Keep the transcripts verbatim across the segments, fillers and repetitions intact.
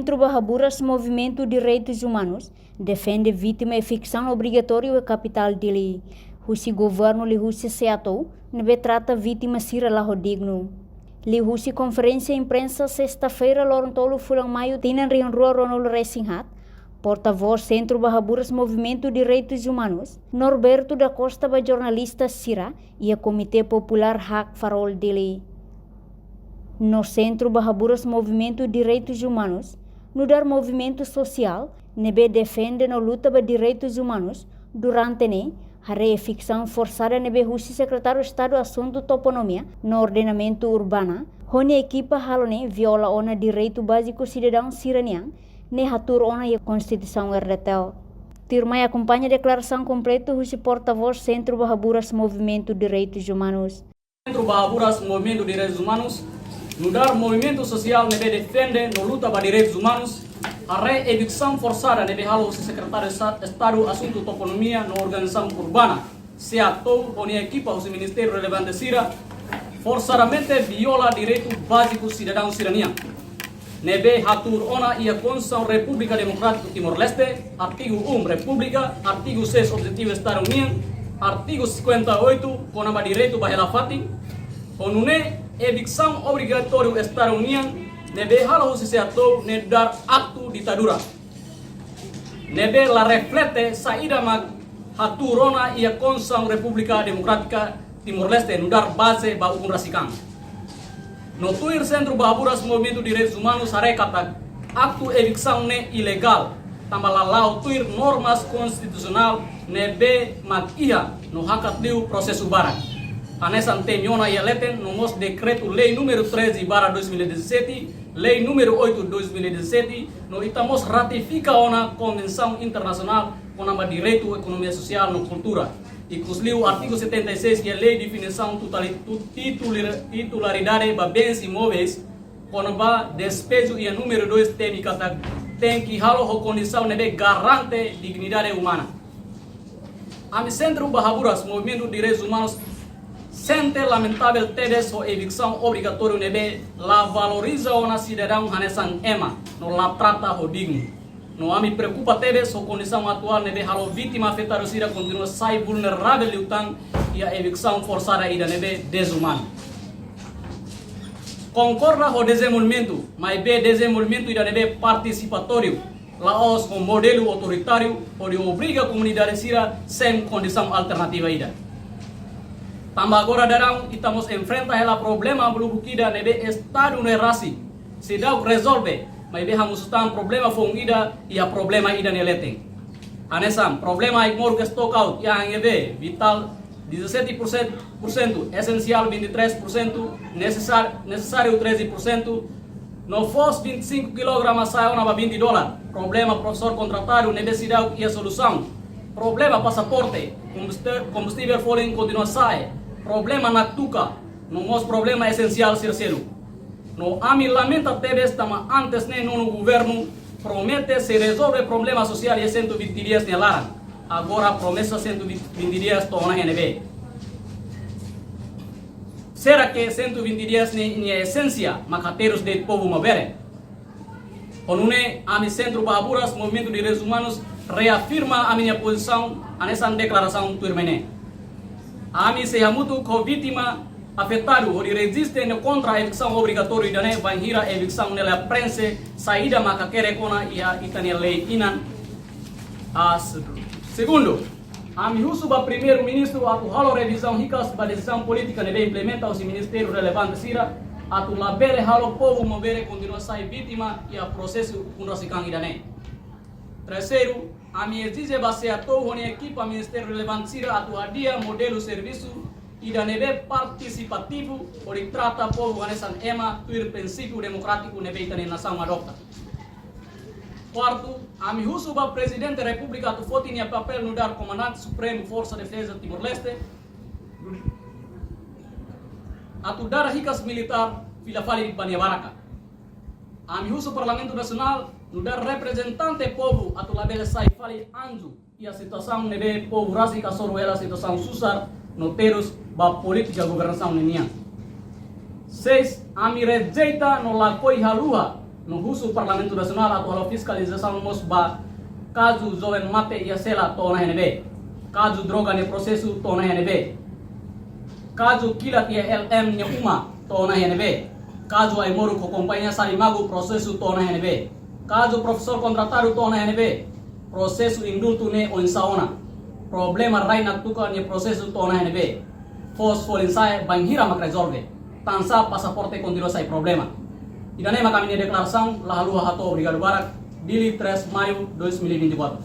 Sentru ba Haburas Movimentu Direitus Umanus defende vítima eviksaun obrigatóriu iha kapitál Dili husi governu liuhusi SEATOU ne'ebé trata vítima sira la ho dignu. Liuhusi konferénsia imprensa sesta-feira, loron tolu fulan Maiu, tinan rihun rua ruanulu resin haat, portavós Sentru ba Haburas Movimentu Direitus Umanus, Norberto da Costa, ba jornalista sira iha Komité Populár Hak for All Dili. No Sentru ba Haburas Movimentu Direitus Umanus nu'udar movimentu sosiál ne'ebé defende no luta ba direitus umanus, durante ne'e haree eviksaun forsada ne'ebé husi Sekretáriu Estadu Asuntu Toponímia no Ordenamentu Urbana ho nia ekipa halo ne'e viola ona direitu báziku sidadaun sira-nian ne'e hatuur ona iha Konstituisaun R D T L. Tuirmai akompaña deklarasaun kompletu husi portavós Sentru ba Haburas Movimentu Direitus Umanus. Sentru ba Haburas Movimentu Direitus Umanus nu'udar movimentu sosiál ne'ebé defende no luta ba direitus umanus, haree eviksaun forsada ne'ebé halo husi Sekretáriu Esta-, Estadu Asuntu Toponímia no Organizasaun Urbana, SEATOU, ho nia ekipa husi ministériu relevante sira, forsadamente viola direitu báziku sidadaun sira-nian ne'ebé hatuur ona iha Konstituisaun Repúblika Demokrátiku Timor-Leste, artigu um, Repúblika, artigu seis, Objetivu Estadu nian, artigu cinquenta e oito, kona-ba direitu ba hela fatin, ho nune'e eviksaun obrigatóriu Estadu nian ne'ebé halo husi SEATOU ne'e nu'udar aktu ditadura ne'ebé la reflete saida mak hatuur ona iha Konstituisaun Repúblika Demokrátika Timor-Leste nu'udar baze ba ukun rasik an. No tuir Sentru ba Haburas Movimentu Direitus Umanus haree katak aktu eviksaun ne'e ilegál, tanba la la'o tuir normas konstitusionál ne'ebé mak iha no hakat liu prosesu barak. Hanesan temi ona iha leten no mós Dekretu-Lei númeru treze barra dois mil e dezassete, Lei númeru oito dois mil e dezassete, no ita mós ratifika ona konvensaun internasionál kona-ba direitu, ekonomia sosiál no kultura. Ikusliu artigu setenta e seis iha Lei Definisaun Tutali-, Tu-, Titulira-, Titularidade ba Bens Imóveis, kona-ba despeju iha númeru dois temi katak tenke halo ho kondisaun ne'ebé garante dignidade umana. Ami Sentru ba Haburas Movimentu Direitus Umanus sente lamentavel tebes ho eviksaun obrigatóriu ne'ebé la valoriza ona sidadaun hanesan ema, no la trata ho dignu. No ami preokupa tebes ho kondisaun atuál ne'ebé halo vítima afetadu sira kontinua sai vulneravel liután iha eviksaun forsada ida ne'ebé dezumanu. Konkorda ho dezenvolvimentu, maibé dezenvolvimentu ida ne'ebé partisipatóriu, la'ós ho modelu autoritáriu, hodi obriga komunidade sira sein kondisaun alternativa ida. Tanba agora daudaun ita mós enfrenta hela problema maluk ida ne'ebé Estadu ne'e rasik seidauk rezolve, maibé hamosu tan problema foun ida iha problema ida nia leten. Hanesan, problema aik-moruk stock out iha ANGV, vital dezassete por cento, por cento, essencial vinte e três por cento, necessar-, necessário treze por cento, no foos vinte e cinco kilograma sai ona ba vinte dólar. Problema profesór kontratadu ne'ebé seidauk iha solusaun. Problema pasaporte, kombuste-, kombustível folin kontinua sa'e. Problema naktuka, no mós problema esensiál sira seluk. No ami lamenta tebes tanba antes ne'e nonu governu promete sei rezolve problema sosiál iha cento e vinte dias nia laran. Agora promesa cento e vinte dias to'o ona iha ne'ebé? Será que cento e vinte dias ne'e nia esénsia mak haterus de'it povu maubere? Ho nune'e, ami Sentru ba Haburas Movimentu Direitus Umanus reafirma ami-nia pozisaun hanesan deklarasaun tuirmai ne'e. Ami sei hamutuk ho vítima afetadu hodi reziste no kontra eviksaun obrigatóriu ida-ne'e bainhira eviksaun ne'e la preenxe saida mak hakerek ona iha ita-nia lei inan. Ah, se-, segundu, ami husu ba Primeiru-Ministru atu halo revizaun hikas ba desizaun polítika ne'ebé implementa husi ministériu relevante sira, atu labele halo povu maubere kontinua sai vítima iha prosesu ukun rasik an ida-ne'e. Terseiru, ami ezije ba SEATOU ho nia ekipa ministériu relevante sira atu hadi'a modelu servisu ida ne'ebé partisipativu hodi trata povu hanesan ema tuir prinsípiu demokrátiku ne'ebé ita-nia nasaun adota. Kuartu, ami husu ba Prezidente Repúblika atu foti nia papél nu'udar Komandante Supremu Forsa Defeza Timor-Leste atu dada hikas militár fila fali ba nia baraka. Ami husu Parlamentu Nasionál nu'udar reprezentante povu atu labele sai fali anju iha situasaun ne'ebé povu rasik hasoru hela situasaun susar no terus ba polítika governasaun ninian. Seis, ami rejeita no lakohi haluha No husu Parlamentu Nasionál atu halo fiskalizasaun mós ba kazu joven mate iha sela to'o ona iha ne'ebé. Kazu droga nia prosesu to'o ona iha ne'ebé. Kazu kilat iha L M nia uma to'o ona iha ne'ebé. Kazu ai-moruk ho kompañia Sarimagu prosesu to'o ona iha ne'ebé. Kazu profesór kontratadu to'o ona iha ne'ebé. Prosesu indultu ne'e oinsá ona. Problema rai Naktuka nia prosesu to'o ona iha ne'ebé. Foos folin sa'e bainhira mak rezolve. Tansá pasaporte kontinua sai problema. Ida-ne'e mak ami-nia deklarasaun, la haluha hato'o, obrigadu barak. Dili, três Maio dois mil e vinte e quatro.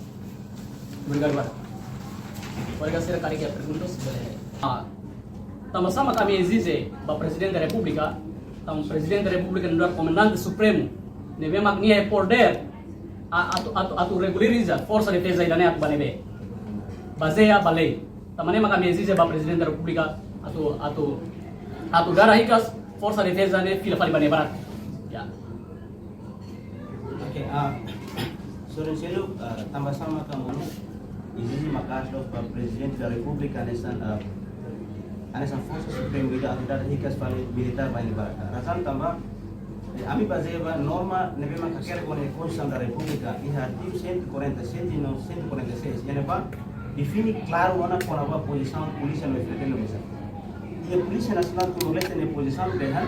Obrigadu barak. Kolega sira karik iha perguntas, bele. Ah, tanba sá mak ami ezije ba Prezidente Repúblika, tanba Prezidente Repúblika nu'udar Komandante Supremu, ne'ebé mak nia iha podér, a, atu, atu, atu regulariza Forsa Defeza ida-ne'e atu ba ne'ebé. Bazeia ba lei. Tanba ne'e mak ami ezije ba Prezidente Repúblika atu, atu, atu dada hikas Forsa Defeza ne'e fila fali ba nia barak. Ya. Oke, ah, sorin seluk, ah, tanba sá mak ami ezije maka'as loos ba Prezidente da Repúblika hanesan, ah, hanesan Forsa Suprema ida atu dada hikas fali militár ba nia barak. Razaun tanba, eh, ami bazeia ba norma ne'ebé mak hakerek ho Konstituisaun da Repúblika iha artigu cento e quarenta e sete no cento e quarenta e seis, iha ne'ebá define klaru ona kona-ba pozisaun polísia no F L T no mesa. Iha Polísia Nasionál Timor-Leste nia pozisaun dehan,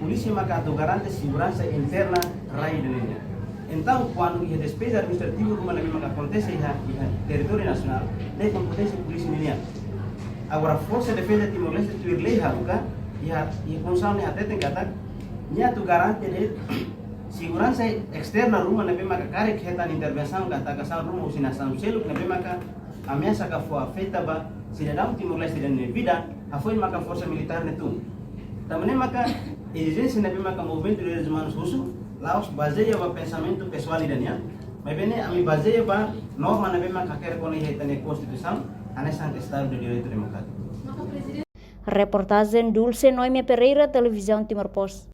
polísia maka atu garante seguransa interna rai ida-ne'e nian. Entaun, kuandu iha despeza administrativa ruma ne'ebé maka akontese iha, iha territóriu nasionál, ne'e kompeténsia polísia ninian. Agora, Forsa Defeza Timor-Leste tuir lei haruka, iha, iha Konstituisaun ne'e hateten katak, nia atu garante de'it seguransa esterna ruma ne'ebé maka karik hetan intervensaun ka atakasaun ruma husi nasaun seluk ne'ebé maka ameasa ka fó afeta ba sidadaun Timor-Leste nia vida, hafoin maka forsa militár ne'e tun. Tanba ne'e maka ezijénsia ne'ebé maka Movimentu Direitus Umanus husu, la'ós bazeia ba pensamentu pesoál ida nian, maibé ne'e ami bazeia ba norma ne'ebé maka hakerek ona iha ita-nia Konstituisaun, hanesan Estadu de Direitu Demokrátiku. Reportajen Dulce Noemia Pereira, Televizaun Timor Post.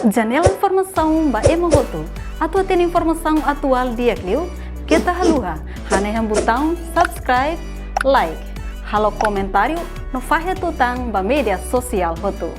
Janela informasaun ba ema hotu. Atu hatene informasaun atuál di'ak liu, keta haluha hanehan butaun subscribe, like, halo komentáriu no fahe tutan ba média sosiál hotu.